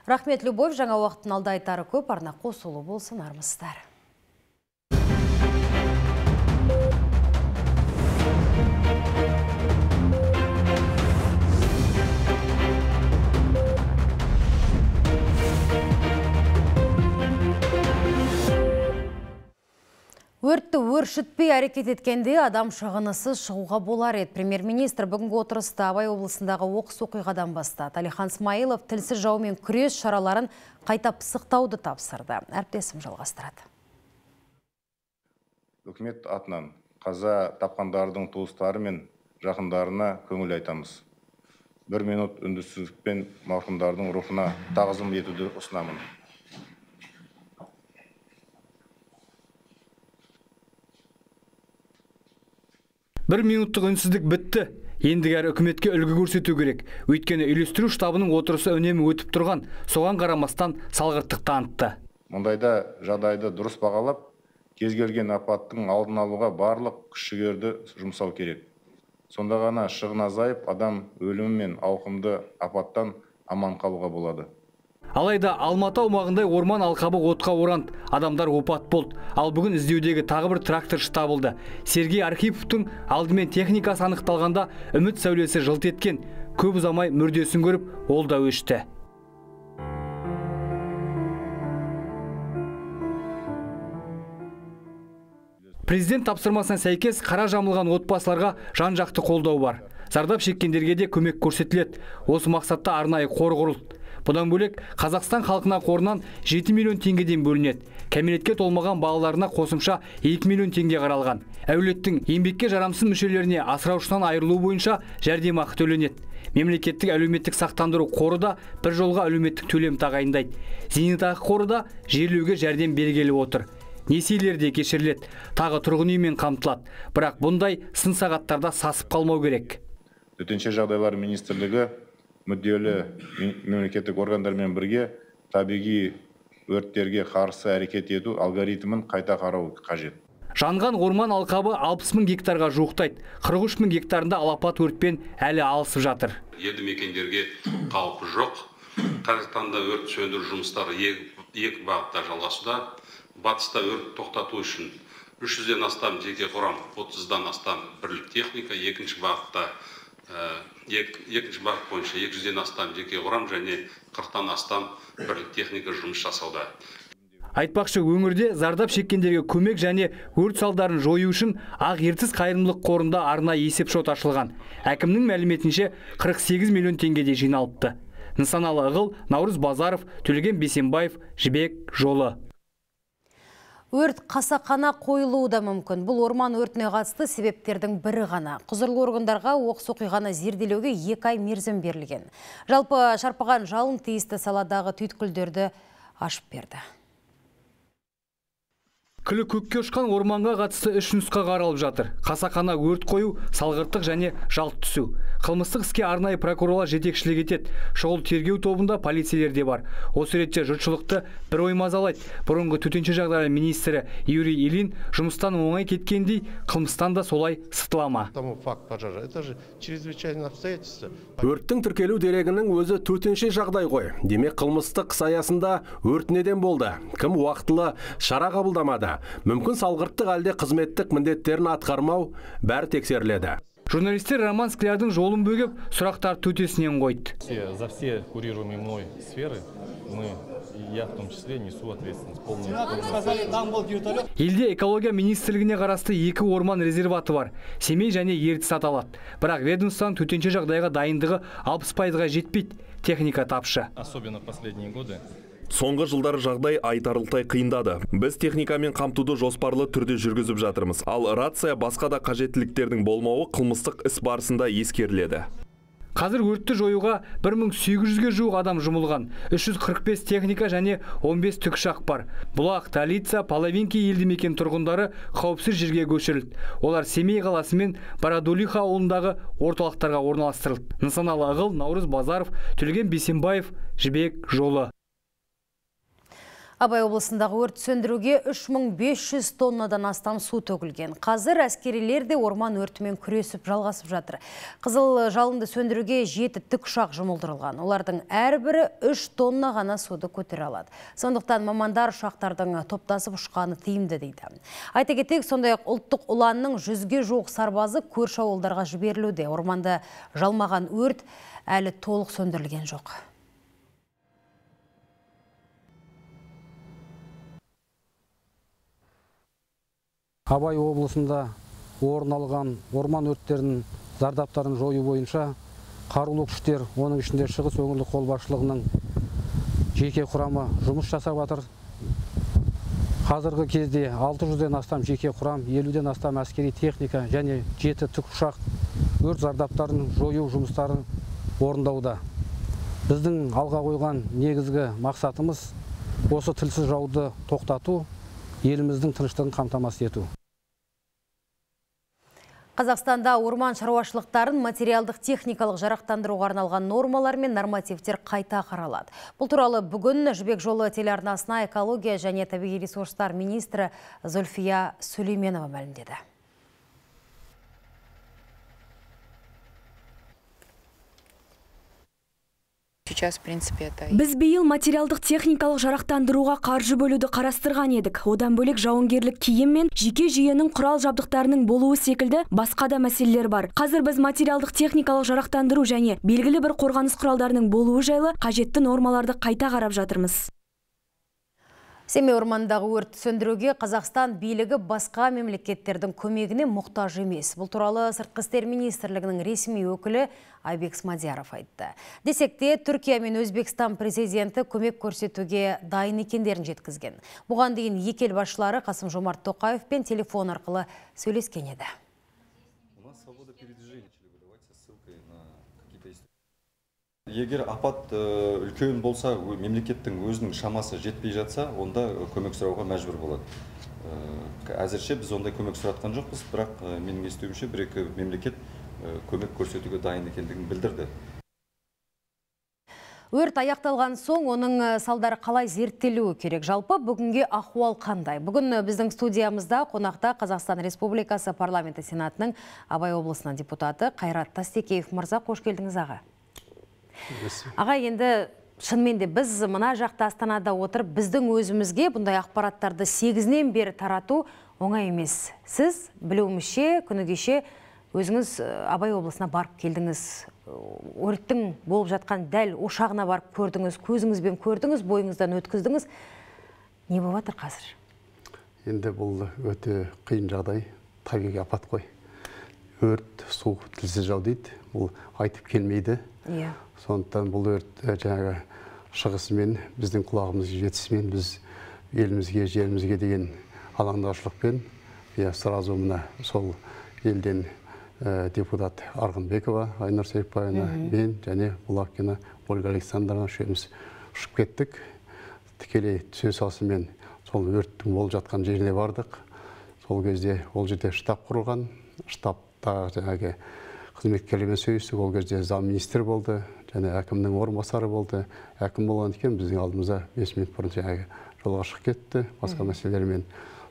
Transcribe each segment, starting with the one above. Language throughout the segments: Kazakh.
Рахмет, Любовь, жаңа уақыттың алда айтары көп, арна қосулы болсын, армысыздар. Өртті өршітпей әрекет еткенде адам шығынысыз шығуға болар еді. Премьер-министр бүгінгі отырыста Абай облысындағы оқыс оқиғадан бастады. Әлихан Смайылов тілсіз жаумен күрес шараларын қайта пысықтауды тапсырды. Әріптесім жалғастырады. Үкімет атынан қаза тапқандардың туыстары мен жақындарына көңіл айтамыз. Бір минут үндесіздікпен марқұмдардың рухына тағзым етуді ұсынамын. Бір минуттық үнсіздік бітті. Ендігәрі үкіметке үлгі көрсету керек. Өйткені үйлестіру штабының отырысы үнемі өтіп тұрған, соған қарамастан салғырттық танытты. Мұндайда жағдайды дұрыс бағалап, кез келген апаттың алдын алуға барлық күш-жігерді жұмсау керек. Сонда ғана шығын азайып, адам өлімі мен ауқымды апаттан аман қалуға болады. Алайда Алматы аумағындай орман алқабы отқа оранды, адамдар опат болды. Ал бүгін іздеудегі тағы бір тракторшы табылды. Сергей Архиповтың алдымен техникасы анықталғанда үміт сәулесі жылт еткен. Көп ұзамай мүрдесін көріп, ол да өшті. Президент тапсырмасына сәйкес қара жамылған отбасыларға жан-жақты қолдау бар. Зардап шеккендерге де көмек көрсетіледі. Осы мақсатта арнайы қор құрылды. Бұдан бөлек, Қазақстан халқына қорынан 7 миллион теңгеден бөлінеді. Кәмелетке толмаған балаларына қосымша 2 миллион теңге қаралған. Әулеттің еңбекке жарамсыз мүшелеріне асыраушысынан айырылу бойынша жәрдемақы төленеді. Мемлекеттік әлеуметтік сақтандыру қоры да бір жолға әлеуметтік төлем тағайындайды. Зейнетақы қоры да жерлеуге жәрдем бергелі отыр. Несиелер де кешіріледі, тағы тұрғын үймен қамтылады. Бірақ бұндай сын сағаттарда сасып қалмау керек. Төтенше жағдайлар министрлігі мүдделі мемлекеттік органдармен бірге табиғи өрттерге қарсы әрекет ету алгоритмін қайта қарау қажет. Жанған орман алқабы 60 мың гектарға жуықтайды. 43 мың гектарында алапат өртпен әлі алысып жатыр. Елді мекендерге қаупі жоқ. Қазіргі таңда өрт сөндіру жұмыстары екі бағытта жалғасуда. Батыста өрт тоқтату үшін 300-ден астам жеке құрам, 30-дан астам бірлік техника, екінші бағытта екінші бағыт бойынша 200-ден астам жеке құрам және 40-тан астам бірлік техника жұмыс жасауда. Айтпақшы, өңірде зардап шеккендерге көмек және өрт салдарын жою үшін Ақ Ертіс қайырымдылық қорында арнайы есепшот ашылған. Әкімнің мәліметінше 48 миллион теңгедей жиналыпты. Нысаналы Ығыл, Наурыз Базаров, Төлеген Бейсенбаев, Жібек жолы. Өрт қасақана қойылуы да мүмкін. Бұл орман өртіне қатысты себептердің бірі ғана. Құзырлы органдарға оқыс оқиғаны зерделеуге 2 ай мерзім берілген. Жалпы шарпыған жалын тиісті саладағы түйткілдерді ашып берді. Күлі көкке ұшқан орманға қатысты 3 нұсқа қаралып жатыр. Қасақана өрт қою, салғырттық және жалт түсу. Қылмыстық іске арнайы прокурорлар жетекшілік етеді. Шұғыл тергеу тобында полицейлер де бар. Осы ретте жұртшылықты бір ой мазалайды. Бұрынғы төтенше жағдайлар министрі Юрий Ильин жұмыстан оңай кеткендей, қылмыстан да солай сытыла ма? Факт пожара, это же чрезвычайное обстоятельство. Өрттің тіркелу дерегінің өзі төтенше жағдай ғой. Демек, қылмыстық іс аясында өрт неден болды? Кім уақытылы шара қабылдамады? Мүмкін салғырттық әлде қызметтік міндеттерін атқармау, бәрі тексеріледі. Журналистер Роман Склярдың жолын бөгеп, сұрақтар төтесінен қойды. За все курируемые мной сферы я в том числе несу ответственность. Елде экология министрлігіне қарасты 2 орман резерваты бар. Семей және Ертіс аталады. Бірақ ведомствоның төтенше жағдайға дайындығы 60%-ға жетпейді. Техника тапшы. Особенно в последние годы. Соңғы жылдары жағдай айтарлықтай қиындады. Біз техникамен қамтуды жоспарлы түрде жүргізіп жатырмыз. Ал рация басқа да қажеттіліктердің болмауы қылмыстық іс барысында ескеріледі. Қазір өртті жоюға 1800-ге жуық адам жұмылған. 345 техника және 15 тікұшақ бар. Бұлақ, Талица, Половинки елді мекен тұрғындары қауіпсіз жерге көшірілді. Олар Семей қаласы мен Бородулиха ауылындағы орталықтарға орналастырылды. Нысаналы Ығыл, Наурыз Базаров, Төлеген Бейсенбаев, Жібек жолы. Абай облысындағы өрт сөндіруге 3500 тоннадан астам су төгілген. Қазір әскерилер де орман өртімен күресіп жалғасып жатыр. Қызыл жалынды сөндіруге 7 тікұшақ жұмылдырылған. Олардың әрбірі 3 тонна ғана суды көтере алады. Сондықтан мамандар ұшақтардың топтасып ұшқаны тиімді дейді. Айта кетейік, сондай-ақ ұлттық ұланның 100-ге жуық сарбазы көрші ауылдарға жіберілуде. Орманды жалмаған өрт әлі толық сөндірілген жоқ. Абай облысында орын алған орман өрттерінің зардаптарын жою бойынша қарулы күштер, оның ішінде Шығыс өңірлік қолбасшылығының жеке құрамы жұмыс жасап жатыр. Қазіргі кезде 600-ден астам жеке құрам, 50-ден астам әскери техника және 7 тікұшақ өрт зардаптарын жою жұмыстарын орындауда. Біздің алға қойған негізгі мақсатымыз осы тілсіз жауды тоқтату, еліміздің тыныштығын қамтамасыз ету. Қазақстанда орман шаруашылықтарын материалдық техникалық жарақтандыруға арналған нормалар мен нормативтер қайта қаралады. Бұл туралы бүгін Жібек жолы телеарнасына экология және табиғи ресурстар министрі Зүлфия Сүлейменова мәлімдеді. Біз биыл материалдық техникалық жарақтандыруға қаржы бөлуді қарастырған едік. Одан бөлек жауынгерлік киім мен жеке жүйенің құрал жабдықтарының болуы секілді басқа да мәселелер бар. Қазір біз материалдық техникалық жарақтандыру және белгілі бір қорғаныс құралдарының болуы жайлы қажетті нормаларды қайта қарап жатырмыз. Семей орманындағы өртті сөндіруге Қазақстан билігі басқа мемлекеттердің көмегіне мұқтаж емес. Бұл туралы Сыртқы істер министрлігінің ресми өкілі Айбек Смадияров айтты. Десек те, Түркия мен Өзбекстан президенті көмек көрсетуге дайын екендерін жеткізген. Бұған дейін екі ел басшылары Қасым-Жомарт Тоқаевпен телефон арқылы сөйлескен еді. Егер апат үлкен болса, мемлекеттің өзінің шамасы жетпей жатса, онда көмек сұрауға мәжбүр болады. Әзірше біз ондай көмек сұратқан жоқпыз, бірақ менің естуімше бір-екі мемлекет көмек көрсетуге дайын екендігін білдірді. Өрт аяқталған соң оның салдары қалай зерттелуі керек? Жалпы бүгінге ахуал қандай? Бүгін біздің студиямызда қонақта Қазақстан Республикасы Парламенті Сенатының Абай облысынан депутаты Қайрат Тастекеев мырза, қош келдіңіз аға. Аға, енді шынымен де біз мына жақта Астанада отырып, біздің өзімізге бұндай ақпараттарды 8-нен бері тарату оңай емес. Сіз білуімізше, күні кеше өзіңіз Абай облысына барып келдіңіз, өрттің болып жатқан дәл ошағына барып көрдіңіз, көзіңізбен көрдіңіз, бойыңыздан өткіздіңіз. Не болып жатыр қазір? Енді бұл өте қиын жағдай, табиғи апат қой. Өрт, су тілсіз жау дейді, бұл айтып келмейді. Yeah. Сондықтан бұл өрт жаңағы шығысымен, біздің құлағымыз жетісімен, біз елімізге, жерімізге деген алаңдаушылықпен, сразу мына сол елден депутат Арғынбекова Айнұр Серікбаевна, мен және Булавкина Ольга Александровна үшеуміз ұшып кеттік. Тікелей түсе салысымен сол өрттің болып жатқан жеріне бардық. Сол кезде ол жерде штаб құрылған, штабта жаңағы қызметкерлермен сөйлестік. Ол кезде замминистр болды, және әкімнің орынбасары болды. Әкім болған екен біздің алдымызда 5 минут бұрын жаңағы жолға шығып кетті басқа мәселелермен.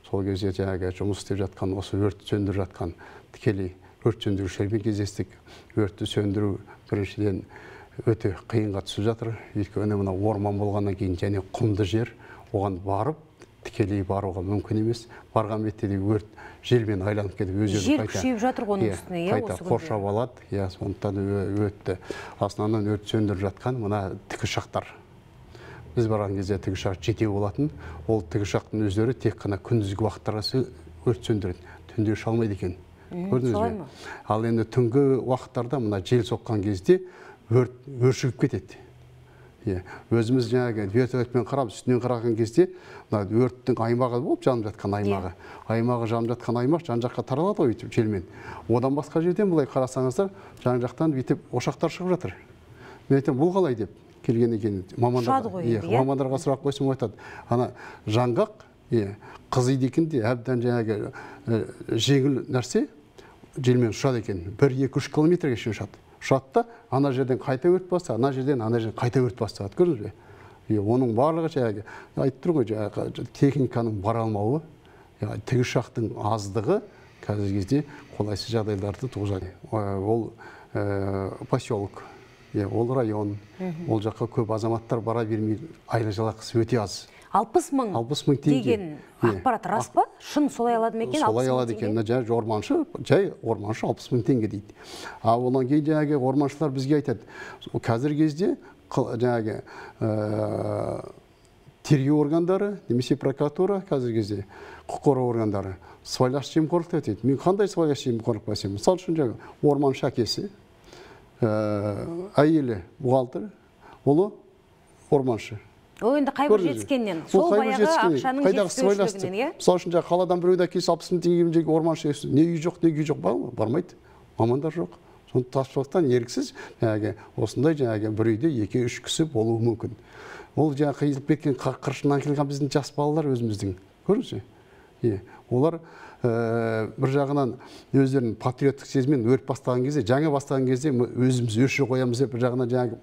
Сол кезде жаңағы жұмыс істеп жатқан, осы өртті сөндіріп жатқан тікелей өрт сөндірушілермен кездестік. Өртті сөндіру біріншіден өте қиынға түсіп жатыр. Өйткені мына орман болғаннан кейін және құмды жер, оған барып тікелей баруға мүмкін емес. Барған бетте де өрт желмен айланып кетіп, өз-өзін жел күшейіп жатыр оның үстіне, қайта қоршап алады. Иә, сондықтан өтті. Основнан өрт сөндіріп жатқан мына тікұшақтар. Біз барған кезде тікұшақ жетеу болатын. Ол тікұшақтың өздері тек қана күндізгі уақыттарға өрт сөндіреді. Түнде ұша алмайды екен. Көрдіңіз бе? Ал енді түнгі уақыттарда мына жел соққан кезде өрт өршігіп кетеді. Өзіміз жаңағы вертолетпен қарап, үстінен қараған кезде мына өрттің аймағы болып жанып жатқан аймағы. Аймағы жанып жатқан аймақ жан-жаққа таралады ғой бүйтіп желмен. Одан басқа жерден былай қарасаңыздар, жан-жақтан бүйтіп ошақтар шығып жатыр. Мен айтамын, бұл қалай деп келген екен. Мамандарға сұрақ қойсам айтады. Ана жаңғақ, қызиды екен де, әбден жаңағы жеңіл нәрсе желмен ұшады екен. 1-2-3 километрге шейін ұшады. Ұшады да, ана жерден қайта өрт бастады, ана жерден, ана жерден қайта өрт бастады. Көрдіңіз бе? Оның барлығы жаңағы айтып тұр ғой, жаңағы техниканың бара алмауы, тікұшақтың аздығы қазіргі кезде қолайсыз жағдайларды туғызады. Ол поселок, ол район, ол жаққа көп азаматтар бара бермейді, айлық жалақысы өте аз. 60 мың деген ақпарат рас па? Шын солай алады ма екен? Солай алады екен. Жай орманшы, жай орманшы 60 мың теңге дейді. А одан кейін жаңағы орманшылар бізге айтады, қазіргі кезде жаңағы тергеу органдары немесе прокуратура, қазіргі кезде құқық қорғау органдары сыбайлас жемқорлық деп айтады. Мен қандай сыбайлас жемқорлық басемін? Мысалы үшін жаңағы орманшы әкесі, әйелі бухгалтер, ұлы орманшы. Ол енді қайбір жетіскеннен, сол баяғы ақшаның жетіспеушілігінен, иә? Мысалы үшін жаңағы қаладан біреуді әкесі 60 мың теңгеге орманшы, не үй жоқ, не күй жоқ, бармайды, мамандар жоқ. Соны тапшылықтан еріксіз жаңағы осындай жаңағы бір үйде 2-3 кісі болуы мүмкін. Ол жаңағы қиылып кеткен қыршыннан келген біздің жас балалар өзіміздің, көрдіңіз бе? Олар бір жағынан өздерінің патриоттық сезіммен өрт бастаған кезде, жаңа бастаған кезде өзіміз өшіре қоямыз деп бір жағынан жаңағы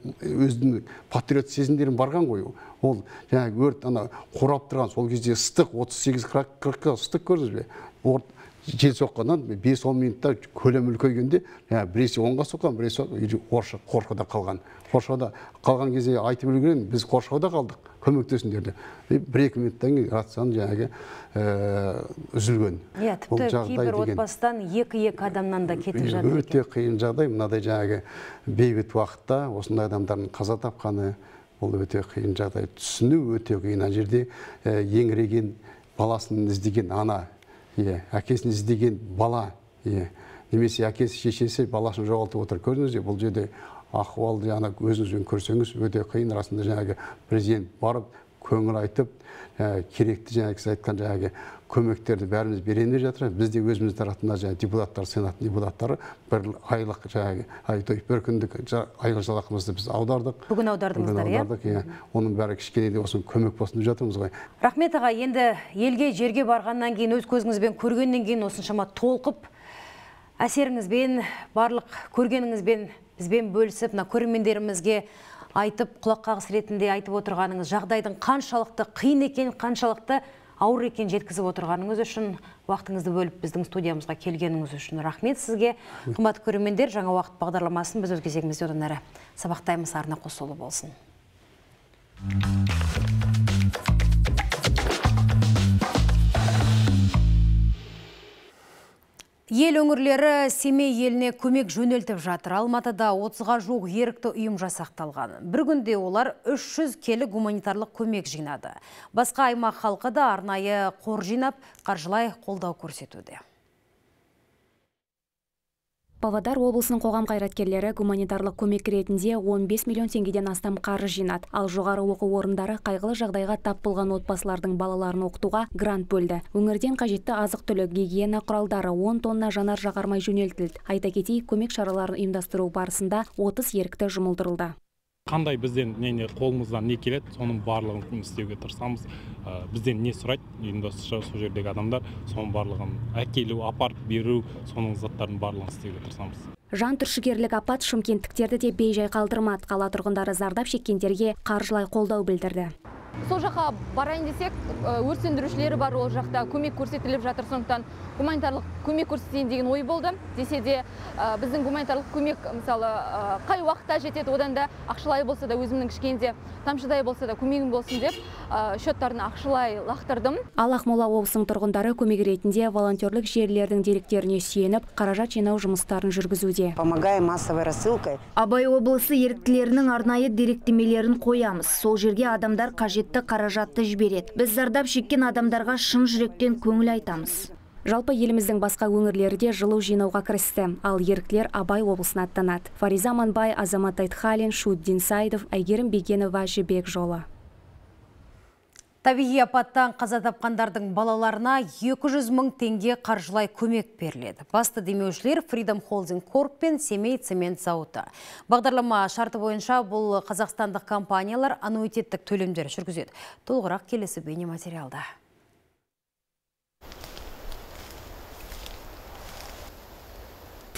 өзінің патриот сезімдерін барған ғой. Ол жаңағы өрт ана қурап тұрған сол кезде ыстық 38-40 ыстық, көрдіңіз бе? Жел соққаннан 5-10 минутта көлем үлкейгенде біресе оңға соққан, біресе қоршауда қалған. Қоршауда қалған кезде айтып үлгерген, біз қоршауда қалдық, көмектесіңдер деп. 1-2 минуттан кейін рацияның жаңағы үзілген. Иә, тіпті кейбір отбасыдан 2-2 адамнан да кетіп жатыр. Өте қиын жағдай, мынадай жаңағы бейбіт уақытта осындай адамдардың қаза тапқаны, ол өте қиын жағдай. Түсіну өте қиын. Ана жерде еңіреген баласын іздеген ана, әкесін іздеген бала, немесе әкесі шешесі баласын жоғалтып отыр. Көрдіңіз бе, бұл жерде ахуалды ана өзіңізбен көрсеңіз өте қиын. Расында жаңағы президент барып көңіл айтып, керекті жаңағы сіз айтқан жаңағы көмектерді бәріміз береміз деп жатырмыз. Біз де өзіміз тарапынан жаңағы депутаттар, сенаттың депутаттары бір айлық жаңағы, бір күндік айлық жалақымызды біз аудардық. Бүгін аудардыңыздар, иә? Бүгін аудардық, иә. Оның бәрі кішкене де болсын көмек болсын деп жатырмыз ғой. Рахмет аға, енді елге, жерге барғаннан кейін, өз көзіңізбен көргеннен кейін осыншама толқып, әсеріңізбен, барлық көргеніңізбен бізбен бөлісіп, мына көрермендерімізге айтып, құлақ қағыс ретінде айтып отырғаныңыз, жағдайдың қаншалықты қиын екен, қаншалықты ауыр екен жеткізіп отырғаныңыз үшін, уақытыңызды бөліп біздің студиямызға келгеніңіз үшін рахмет сізге. Қымбатты көрермендер, жаңа уақыт бағдарламасын біз өз кезегімізде одан әрі сабақтаймыз, арна қосулы болсын. Ел өңірлері Семей еліне көмек жөнелтіп жатыр. Алматыда 30-ға жуық ерікті ұйым жасақталған. Бір күнде олар 300 келі гуманитарлық көмек жинады. Басқа аймақ халқы да арнайы қор жинап, қаржылай қолдау көрсетуде. Павлодар облысының қоғам қайраткерлері гуманитарлық көмек ретінде 15 миллион теңгеден астам қаржы жинады. Ал жоғары оқу орындары қайғылы жағдайға тап болған отбасылардың балаларын оқытуға грант бөлді. Өңірден қажетті азық-түлік, гигиена құралдары 10 тонна жанар-жағармай жөнелтілді. Айта кетейік, көмек шараларын ұйымдастыру барысында 30 ерікті жұмылдырылды. Қандай бізден не қолымыздан не келеді, соның барлығын істеуге тырысамыз. Бізден не сұрайды ұйымдастырушы сол жердегі адамдар, соның барлығын әкелу, апарып беру, соның заттардың барлығын істеуге тырысамыз. Жан түршігерлік апат шымкенттіктерді де бейжай қалдырмады. Қала тұрғындары зардап шеккендерге қаржылай қолдау білдірді. Сол жаққа барайын десек, өрт сөндірушілері бар, ол жақта көмек көрсетіліп жатыр, сондықтан гуманитарлық көмек көрсетейін деген ой болды. Десе де, біздің гуманитарлық көмек, мысалы, қай уақытта жетеді, одан да ақшалай болса да, өзімнің кішкенде тамшыдай болса да көмегім болсын деп счеттарын ақшалай лақтырдым. Ал Ақмола облысының тұрғындары көмек ретінде волонтерлік желілердің деректеріне сүйеніп, қаражат жинау жұмыстарын жүргізуде. Помогаем массовой рассылкой. Абай облысы еріктілерінің арнайы деректемелерін қоямыз. Сол жерге адамдар қажетті қаражатты жібереді. Біз зардап шеккен адамдарға шын жүректен көңіл айтамыз. Жалпы еліміздің басқа өңірлері де жылу жинауға кірісті. Ал еріктілер Абай облысына аттанады. Фариза Аманбай, Азамат Айтхалин, Шуддин Сайдов, Әйгерім Бегенова, Жібек жолы. Табиғи апаттан қаза тапқандардың балаларына 200 мың теңге қаржылай көмек беріледі. Басты демеушілер Freedom Holding Corp пен Семей цемент зауыты. Бағдарлама шарты бойынша бұл қазақстандық компаниялар аннуитеттік төлемдер жүргізеді. Толығырақ келесі бейнематериалда.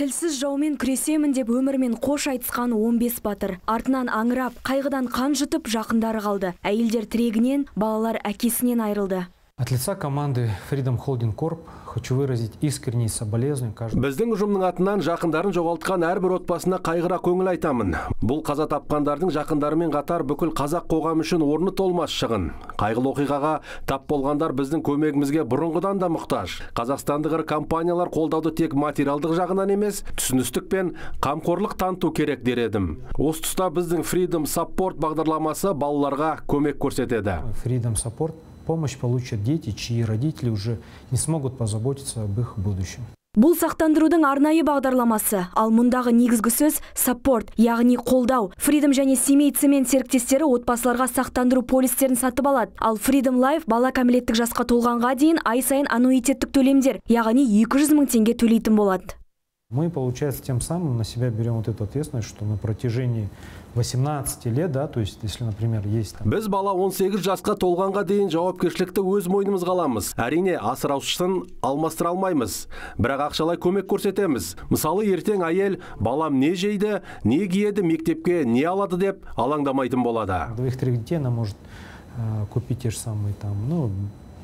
Тілсіз жаумен күресемін деп өмірмен қош айтысқан 15 батыр. Артынан аңырап, қайғыдан қан жұтып жақындары қалды. Әйелдер тірегінен, балалар әкесінен айырылды. От лица команды Freedom Holding Corp хочу выразить искренние соболезнования каждому. Біздің ұжымның атынан жақындарын жоғалтқан әрбір отбасына қайғыра көңіл айтамын. Бұл қаза тапқандардың жақындарымен қатар бүкіл қазақ қоғамы үшін орны толмас шығын. Қайғылы оқиғаға тап болғандар біздің көмегімізге бұрынғыдан да мұқтаж. Қазақстандық ірі компаниялар қолдауды тек материалдық жағынан емес, түсіністік пен қамқорлық таныту керек дер едім. Осы тұста біздің Freedom Support бағдарламасы балаларға көмек көрсетеді. Freedom Support помощь получат дети, чьи родители уже не смогут позаботиться об их будущем. Бұл сақтандырудың арнайы бағдарламасы, ал мұндағы негізгі сөз support, яғни қолдау. Freedom және Семей Цемент серіктестері отбасыларға сақтандыру полистерін сатып алады. Ал Freedom Life бала кәмелеттік жасқа толғанға дейін ай сайын аннуитеттік төлемдер, яғни 200 мың теңге төлейтін болады. Мы, получается, тем самым на себя берем вот эту ответственность, что на протяжении 18 лет, да, то есть, если, например, есть там... Біз бала 18 жасқа толғанға дейін жауапкершілікті өз мойнымызға аламыз. Әрине, асыраушысын алмастыра алмаймыз, бірақ ақшалай көмек көрсетеміз. Мысалы, ертең әйел балам не жейді, не киеді, мектепке не алады деп алаңдамайтын болады. Двоих-трех детей она может купить те же самые там, ну,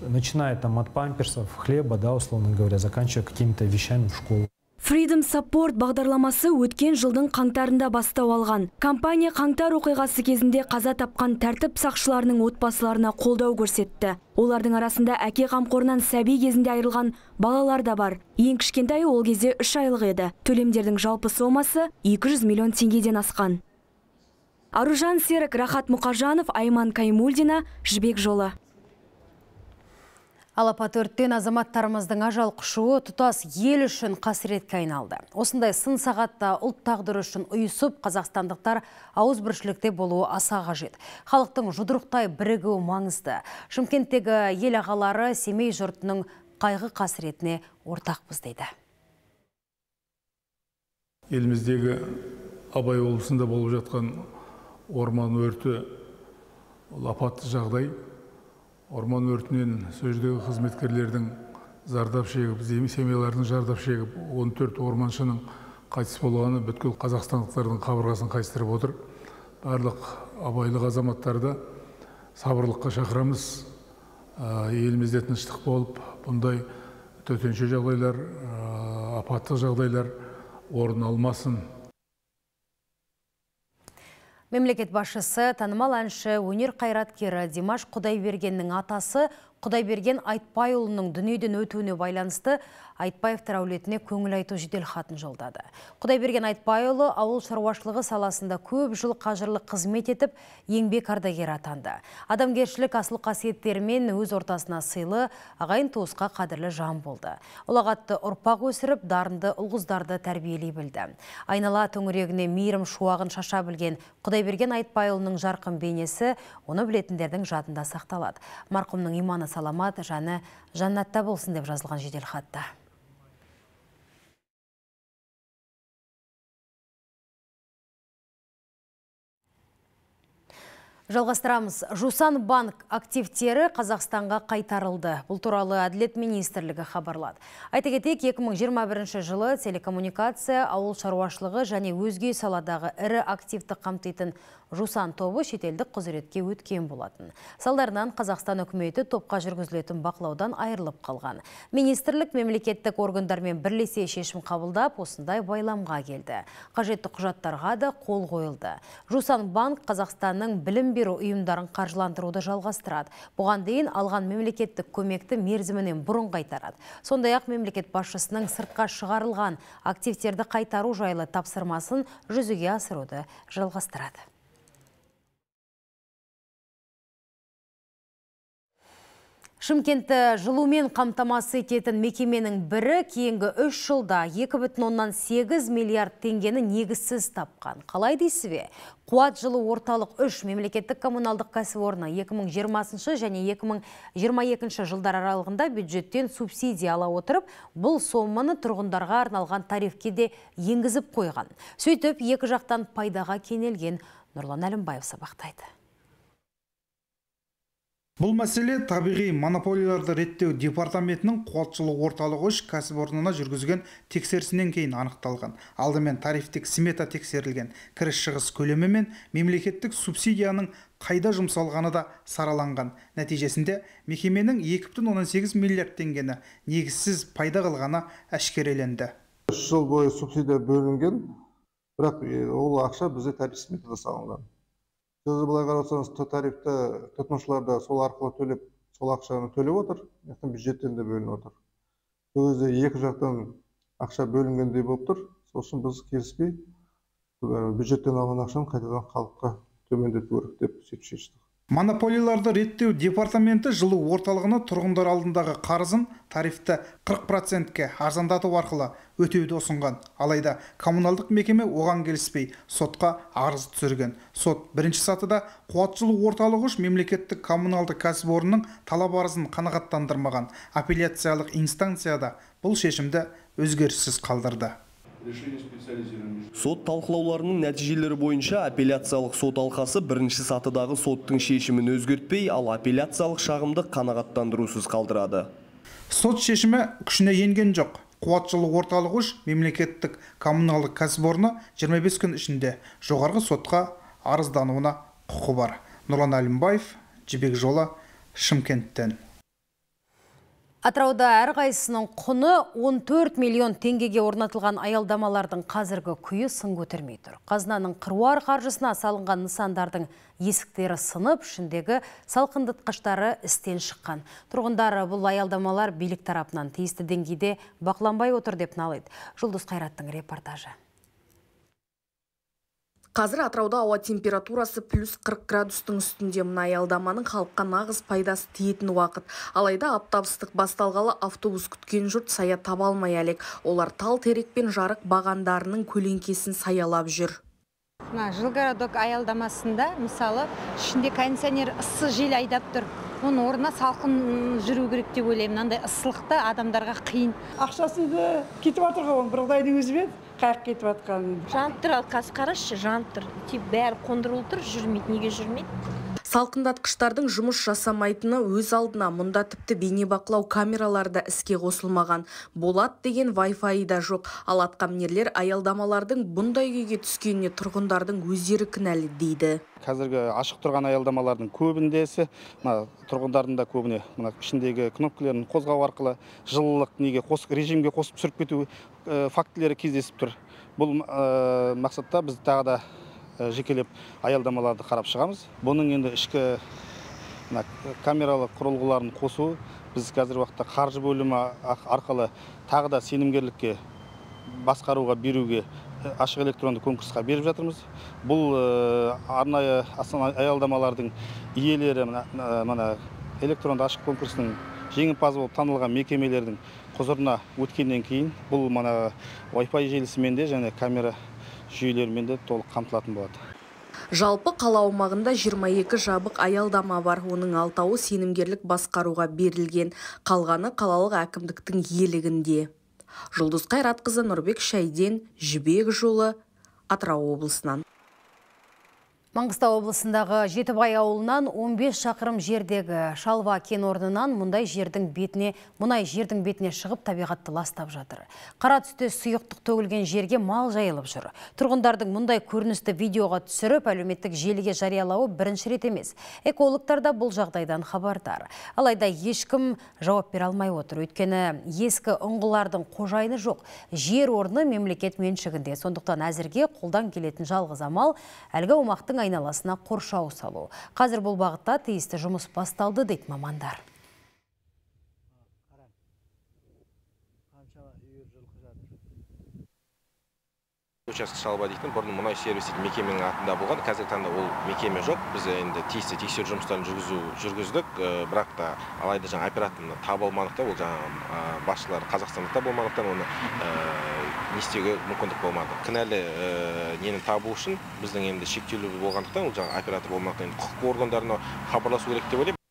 начиная там от памперсов, хлеба, да, условно говоря, заканчивая какими-то вещами в школу. Freedom Support бағдарламасы өткен жылдың қаңтарында бастау алған. Компания қаңтар оқиғасы кезінде қаза тапқан тәртіп сақшыларының отбасыларына қолдау көрсетті. Олардың арасында әке қамқорынан сәби кезінде айырылған балалар да бар. Ең кішкентайы ол кезде 3 айлық еді. Төлемдердің жалпы сомасы 200 миллион теңгеден асқан. Аружан Серік, Рахат Мұқажанов, Айман Каймульдина, Жібек жолы. Алапат өрттен азаматтарымыздың ажал құшуы тұтас ел үшін қасіретке айналды. Осындай сын сағатта ұлт тағдыры үшін ұйысып, қазақстандықтар ауызбіршілікте болуы аса қажет. Халықтың жұдырықтай бірігуі маңызды. Шымкенттегі ел ағалары Семей жұртының қайғы қасіретіне ортақпыз дейді. Еліміздегі Абай облысында болып жатқан орман өрті ол апатты жағдай. Орман өртінен сол жердегі қызметкерлердің зардап шегіп, семьяларының зардап шегіп, 14 орманшының қайтыс болғаны бүткіл қазақстандықтардың қабырғасын қайыстырып отыр. Барлық абайлық азаматтарды сабырлыққа шақырамыз. Елімізде тыныштық болып, бұндай төтенше жағдайлар, апаттық жағдайлар орын алмасын. Мемлекет басшысы, танымал әнші, өнер қайраткері Димаш Құдайбергеннің атасы Құдайберген Айтбайұлының дүниеден өтуіне байланысты Айтбаевтар әулетіне көңіл айту жеделхатын жолдады. Құдайберген Айтбайұлы ауыл шаруашылығы саласында көп жыл қажырлы қызмет етіп, еңбек ардагері атанды. Адамгершілік асыл қасиеттерімен өз ортасына сыйлы, ағайын туысқа қадірлі жан болды. Ұлағатты ұрпақ өсіріп, дарынды ұл-қыздарды тәрбиелей білді. Айнала төңірегіне мейірім шуағын шаша білген Құдайберген Айтбайұлының жарқын бейнесі оны білетіндердің жадында сақталады. Марқұмның иманы саламат, жаны жаннатта болсын деп жазылған жеделхатта. Жалғастырамыз. Жусан банк активтері Қазақстанға қайтарылды. Бұл туралы Әділет министрлігі хабарлады. Айта кетейік, 2021 жылы телекоммуникация, ауыл шаруашылығы және өзге саладағы ірі активті қамтитын Жусан тобы шетелдік құзыретке өткен болатын. Салдарынан Қазақстан үкіметі топқа жүргізілетін бақылаудан айырылып қалған. Министрлік мемлекеттік органдармен бірлесе шешім қабылдап, осындай байламға келді. Қажетті құжаттарға да қол қойылды. Жусан банк Қазақстанның білім беру ұйымдарын қаржыландыруды жалғастырады. Бұған дейін алған мемлекеттік көмекті мерзімінен бұрын қайтарады. Сондай-ақ мемлекет басшысының сыртқа шығарылған активтерді қайтару жайлы тапсырмасын жүзеге асыруды жалғастырады. Шымкентті жылумен қамтамасыз ететін мекеменің бірі кейінгі 3 жылда 2,8 миллиард теңгені негізсіз тапқан. Қалай дейсіз бе? Қуат жылу орталық 3 мемлекеттік коммуналдық кәсіпорны 2020 және 2022 жылдар аралығында бюджеттен субсидия ала отырып, бұл соманы тұрғындарға арналған тарифке де енгізіп қойған. Сөйтіп, екі жақтан пайдаға кенелген Нұрлан Әлімбаев сабақтайды. Бұл мәселе табиғи монополияларды реттеу департаментінің қуат жылу орталығы 3 кәсіпорнына жүргізген тексерісінен кейін анықталған. Алдымен тарифтік смета тексерілген. Кіріс-шығыс көлемі мен мемлекеттік субсидияның қайда жұмсалғаны да сараланған. Нәтижесінде мекеменің 2,8 миллиард теңгені негізсіз пайда қылғаны әшкереленді. 3 жыл бойы субсидия бөлінген, бірақ ол ақша бізде тариф сметада салынған. Сіз былай қарасаңыз, тарифті тұтынушылар да сол арқылы төлеп, сол ақшаны төлеп отыр, яғни бюджеттен де бөлініп отыр. Сол кезде екі жақтан ақша бөлінгендей болып тұр. Сол үшін біз келіспей, бюджеттен алған ақшаны қайтадан халыққа төмендету керек деп сөйтіп шештік. Монополияларды реттеу департаменті жылу орталығына тұрғындар алдындағы қарызын тарифті 40%-ке арзандату арқылы өтеуді ұсынған. Алайда коммуналдық мекеме оған келіспей сотқа арыз түсірген. Сот бірінші сатыда қуат жылу орталығы 3 мемлекеттік коммуналдық кәсіпорынның талап арызын қанағаттандырмаған. Апелляциялық инстанцияда бұл шешімді өзгеріссіз қалдырды. Сот талқылауларының нәтижелері бойынша апелляциялық сот алқасы бірінші сатыдағы соттың шешімін өзгертпей, ал апелляциялық шағымды қанағаттандырусыз қалдырады. Сот шешімі күшіне енген жоқ. Қуат жылу орталығы 3 мемлекеттік коммуналдық кәсіпорны 25 күн ішінде жоғарғы сотқа арыздануына құқы бар. Нұрлан Әлімбаев, Жібек жолы, Шымкенттен. Атырауда әрқайсысының құны 14 миллион теңгеге орнатылған аялдамалардың қазіргі күйі сын көтермей тұр. Қазынаның қыруар қаржысына салынған нысандардың есіктері сынып, ішіндегі салқындатқыштары істен шыққан. Тұрғындары бұл аялдамалар билік тарапынан тиісті деңгейде бақыланбай отыр деп налиды. Жұлдыз Қайраттың репортажы. Қазір Атырауда ауа температурасы плюс 40 градустың үстінде. Мына аялдаманың халыққа нағыз пайдасы тиетін уақыт. Алайда аптап ыстық басталғалы автобус күткен жұрт сая таба алмай әлек. Олар тал терек пен жарық бағандарының көлеңкесін саялап жүр. Мына Жилгородок аялдамасында мысалы ішінде кондиционер ыссы жел айдап тұр. Оның орнына салқын жүру керек деп ойлаймын. Мынандай ысылықта адамдарға қиын. Ақшасы да кетіп жатыр ғой, бір құдайдың өзі біледі. Қаяқ кетіп жатқанын. Жанып тұр, ал қазір қарашы, жанып тұр. Тип бәрі қондырылып тұр, жүрмейді. Неге жүрмейді? Салқындатқыштардың жұмыс жасамайтыны өз алдына. Мұнда тіпті бейнебақылау камералары да іске қосылмаған. Болат деген Wi-Fi да жоқ. Ал атқамінерлер аялдамалардың бұндай күйге түскеніне тұрғындардың өздері кінәлі дейді. Қазіргі ашық тұрған аялдамалардың көбіндесі, мына тұрғындардың да көбіне мына ішіндегі кнопкаларын қозғау арқылы жылылық неге қосып, режимге қосып түсіріп кету фактілері кездесіп тұр. Бұл мақсатта біз тағы да жекелеп аялдамаларды қарап шығамыз. Бұның енді ішкі камералық құрылғыларын қосу біз қазіргі уақытта қаржы бөлімі арқылы тағы да сенімгерлікке басқаруға беруге ашық электронды конкурсқа беріп жатырмыз. Бұл арнайы аялдамалардың иелері мына электронды ашық конкурстың жеңімпазы болып танылған мекемелердің құзырына өткеннен кейін бұл мына Wi-Fi желісімен де және камера жүйелерімен де толық қамтылатын болады. Жалпы қала аумағында 22 жабық аялдама бар. Оның 6-ауы сенімгерлік басқаруға берілген. Қалғаны қалалық әкімдіктің иелігінде. Жұлдыз Қайратқызы, Нұрбек Шайден, Жібек жолы, Атырау облысынан. Маңғыстау облысындағы Жетібай ауылынан 15 шақырым жердегі Шалва кен орнынан мұнай жердің бетіне шығып табиғатты ластап жатыр. Қара түсті сұйықтық төгілген жерге мал жайылып жүр. Тұрғындардың мұндай көріністі видеоға түсіріп, әлеуметтік желіге жариялауы бірінші рет емес. Экологтар да бұл жағдайдан хабардар. Алайда ешкім жауап бере алмай отыр. Өйткені ескі ұңғылардың қожайыны жоқ. Жер орны мемлекет меншігінде. Сондықтан әзірге қолдан келетін жалғыз амал әлгі аумақтың айналасына қоршау салу. Қазір бұл бағытта тиісті жұмыс басталды дейді мамандар. Участок Шалба дейтін бұрын мұнай сервис дейтін мекеменің атында болған. Қазіргі таңда ол мекеме жоқ. Біз енді тиісті тексеру жұмыстарын жүргіздік, бірақ та алайда жаңа операторны таба алмадық та, ол жаңа басшылар қазақстандықта болмағандықтан оны не істеуге мүмкіндік болмады. Кінәлі нені табу үшін біздің енді шектеулі болғандықтан, ол жаңа оператор болмағандықтан енді құқық органдарына хабарласу керек деп ойлаймын.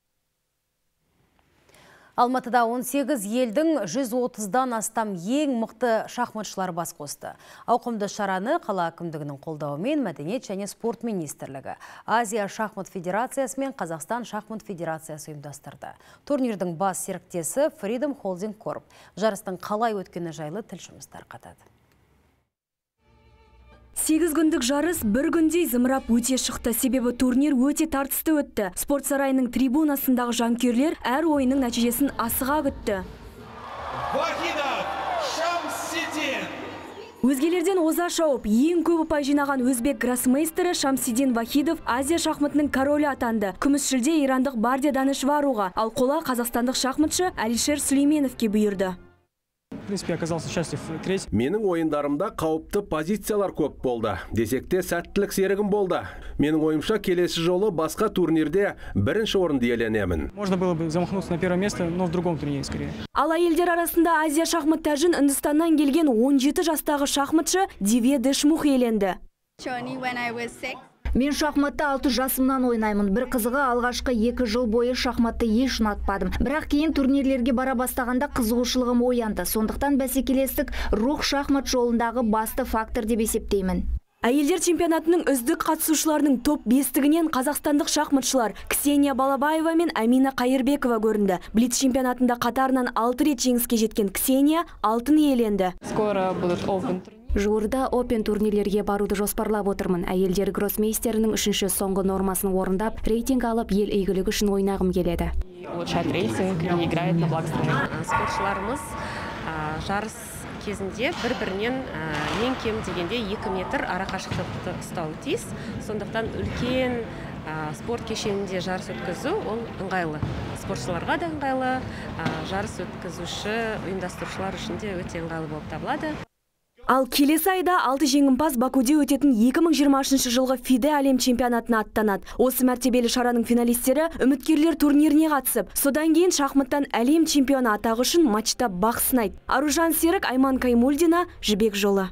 Алматыда 18 елдің 130-дан астам ең мықты шахматшылар бас қосты. Ауқымды шараны қала әкімдігінің қолдауымен Мәдениет және спорт министрлігі, Азия шахмат федерациясы мен Қазақстан шахмат федерациясы ұйымдастырды. Турнирдің бас серіктесі Freedom Holding Corp. Жарыстың қалай өткені жайлы тілшіміз тарқатады. 8 күндік жарыс бір күндей зымырап өте шықты. Себебі турнир өте тартысты өтті. Спорт сарайының трибунасындағы жанкүйерлер әр ойынның нәтижесін асыға күтті. Вахидов Шамсидин. Өзгелерден оза шауып, ең көп ұпай жинаған өзбек гроссмейстері Шамсидин Вахидов Азия шахматының королі атанды. Күміс жүлде ирандық Бардия Данышваруға, ал қола қазақстандық шахматшы Алишер Сүлейменовке бұйырды. В принципе, оказался счастлив третий. Менің ойындарымда қауіпті позициялар көп болды. Десек те сәттілік серігім болды. Менің ойымша, келесі жолы басқа турнирде бірінші орынды иеленемін. Можно было бы замахнуться на первое место, но в другом турнире скорее. Ал әйелдер арасында Азия шахмат тәжін Үндістаннан келген 17 жастағы шахматшы Дивья Дешмух иеленді. Мен шахматты 6 жасымнан ойнаймын. Бір қызығы, алғашқы 2 жыл бойы шахматты еш ұнатпадым. Бірақ кейін турнирлерге бара бастағанда қызығушылығым оянды. Сондықтан бәсекелестік рух шахмат жолындағы басты фактор деп есептеймін. Әйелдер чемпионатының үздік қатысушыларының топ 5-тігінен қазақстандық шахматшылар Ксения Балабаева мен Амина Қайырбекова көрінді. Блиц чемпионатында қатарынан 6 рет жеңіске жеткен Ксения алтын иеленді. Скоро будут Open. Жуырда Open турнирлерге баруды жоспарлап отырмын. Әйелдер гроссмейстерінің үшінші соңғы нормасын орындап, рейтинг алып, ел игілігі үшін ойнағым келеді. Улучшать рейтинг и играет на благо страны. Спортшыларымыз жарыс кезінде бір-бірінен ең кем дегенде 2 метр ара қашықтықты ұстауы тиіс. Сондықтан үлкен спорт кешенінде жарыс өткізу ол ыңғайлы. Спортшыларға да ыңғайлы, жарыс өткізуші ұйымдастырушылар үшін де өте ыңғайлы болып табылады. Ал келесі айда 6 жеңімпаз Бакуде өтетін 2023 жылғы ФИДЕ әлем чемпионатына аттанады. Осы мәртебелі шараның финалистері үміткерлер турниріне қатысып, содан кейін шахматтан әлем чемпионы атағы үшін матчта бақ сынайды. Аружан Серік, Айман Каймульдина, Жібек жолы.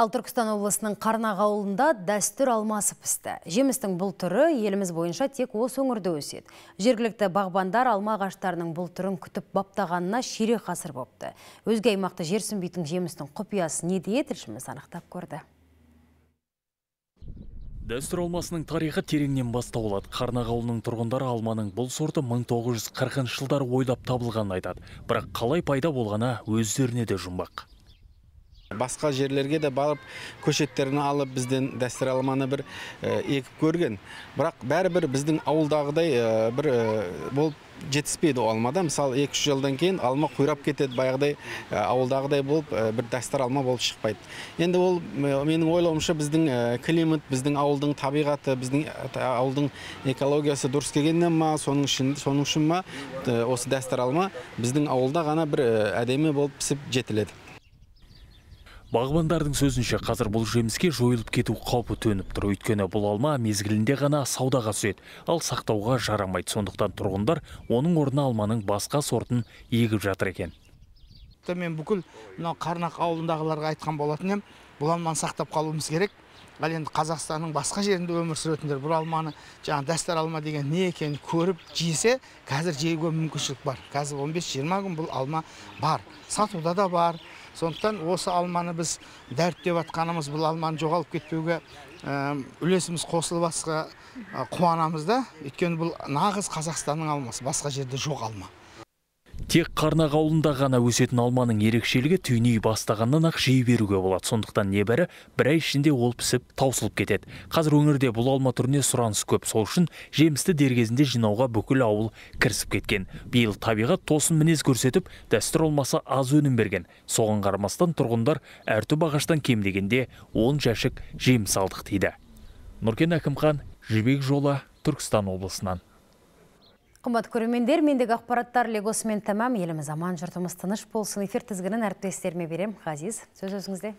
Ал Түркістан облысының Қарнақ ауылында дәстүр алмасы пісті. Жемістің бұл түрі еліміз бойынша тек осы өңірде өседі. Жергілікті бағбандар алма ағаштарының бұл түрін күтіп баптағанына ширек ғасыр бопты. Өзге аймақты жерсінбейтін жемістің құпиясы не де тілшіміз анықтап көрді. Дәстүр алмасының тарихы тереңнен бастау алады. Қарнақ ауылының тұрғындары алманың бұл сорты 1940 жылдары ойлап табылғанын айтады. Бірақ қалай пайда болғаны өздеріне де жұмбақ. Басқа жерлерге де барып көшеттерін алып бізден дәстүр алманы бір егіп көрген. Бірақ бәрібір біздің ауылдағыдай бір болып жетіспейді ол алмада. Мысалы 2-3 жылдан кейін алма қурап кетеді, баяғыдай ауылдағыдай болып бір дәстүр алма болып шықпайды. Енді ол менің ойлауымша біздің климат, біздің ауылдың табиғаты, біздің ауылдың экологиясы дұрыс келгеннен ма, соның үшін ма осы дәстүр алма біздің ауылда ғана бір әдемі болып пісіп жетіледі. Бағбандардың сөзінше, қазір бұл жеміске жойылып кету қаупі төніп тұр. Өйткені бұл алма мезгілінде ғана саудаға түседі, ал сақтауға жарамайды. Сондықтан тұрғындар оның орнына алманың басқа сортын егіп жатыр екен. Мен бүкіл мынау Қарнақ ауылындағыларға айтқан болатын едім, бұл алманы сақтап қалуымыз керек. Ал енді Қазақстанның басқа жерінде өмір сүретіндер бұл алманы, жаңа дәстүр алма деген не екенін көріп жесе, қазір жеуге мүмкіншілік бар. Қазір 15-20 күн бұл алма бар, сатуда да бар. Сондықтан осы алманы біз дәріптеп атқанымыз, бұл алманы жоғалып кетпеуге үлесіміз қосылып асқа қуанамыз да. Өйткені бұл нағыз Қазақстанның алмасы, басқа жерде жоқ алма. Тек Қарнақ ауылында ғана өсетін алманың ерекшелігі түйней бастағаннан ақ жей беруге болады. Сондықтан небәрі бір ай ішінде ол пісіп таусылып кетеді. Қазір өңірде бұл алма түріне сұраныс көп. Сол үшін жемісті дер кезінде жинауға бүкіл ауыл кірісіп кеткен. Биыл табиғат тосын мінез көрсетіп, дәстүр алмасы аз өнім берген. Соған қарамастан тұрғындар әр түп ағаштан кем дегенде 10 жәшік жеміс алдық дейді. Нұркен Әкімхан, Жібек жолы, Түркістан облысынан. Қымбат көрермендер, мендегі ақпараттар легосымен тәмам. Еліміз аман, жұртымыз тыныш болсын. Эфир тізгінін әріптестеріме берем. Ғазиз, сөз өзіңізде.